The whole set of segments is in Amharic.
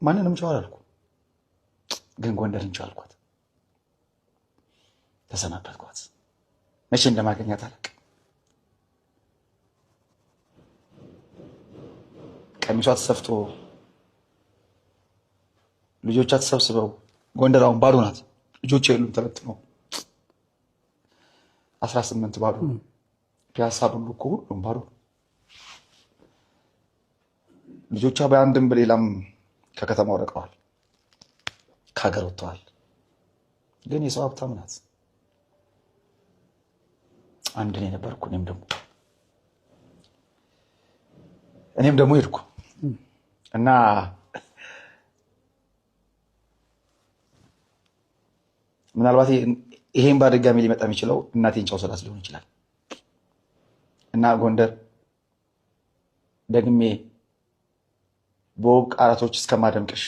ማንንም ቻው አላልኩ፣ ግን ጎንደርን ቻው አልኳት። ተሰናበትኳት። መቼ እንደማገኛት አላውቅም። ቀሚሷ ተሰፍቶ ልጆቿ ተሰብስበው፣ ጎንደር አሁን ባዶ ናት። ልጆች የሉም፣ ተበትነው 18 ባዶ፣ ፒያሳ ብሉ እኮ ሁሉም ባዶ። ልጆቿ በአንድም በሌላም ከከተማው ርቀዋል፣ ከሀገር ወጥተዋል። ግን የሰው ሀብታም ናት። አንድ እኔ ነበርኩ። እኔም ደግሞ ሄድኩ እና ምናልባት ይሄን በድጋሚ ሊመጣ የሚችለው እናቴን ቻው ስላት ሊሆን ይችላል። እና ጎንደር ደግሜ በውብ ቃላቶች እስከማደምቅሽ፣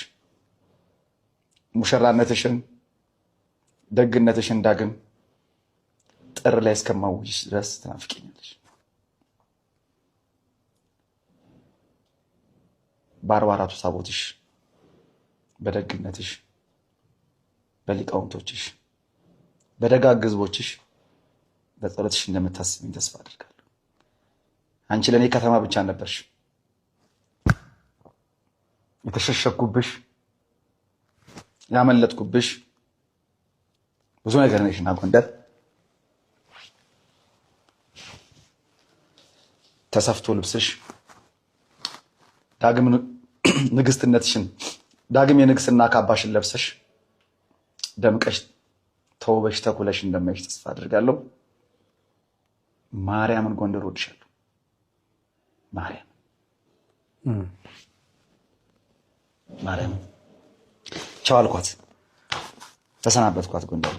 ሙሽራነትሽን ደግነትሽን ዳግም ጥር ላይ እስከማውጅሽ ድረስ ትናፍቂኛለሽ። በ44ቱ ታቦትሽ፣ በደግነትሽ፣ በሊቃውንቶችሽ፣ በደጋግ ሕዝቦችሽ፣ በጸሎትሽ እንደምታስቢኝ ተስፋ አድርጋለሁ። አንቺ ለእኔ ከተማ ብቻ ነበርሽ። የተሸሸኩብሽ፣ ያመለጥኩብሽ ብዙ ነገር ነሽና ጎንደር ተሰፍቶ ልብስሽ ዳግም ንግስትነትሽን፣ ዳግም የንግስና ካባሽን ለብሰሽ ደምቀሽ ተውበሽ ተኩለሽ እንደማይሽ ተስፋ አድርጋለሁ። ማርያምን ጎንደር ወድሻለሁ። ማርያም ማርያምን ቻው አልኳት፣ ተሰናበትኳት ጎንደር።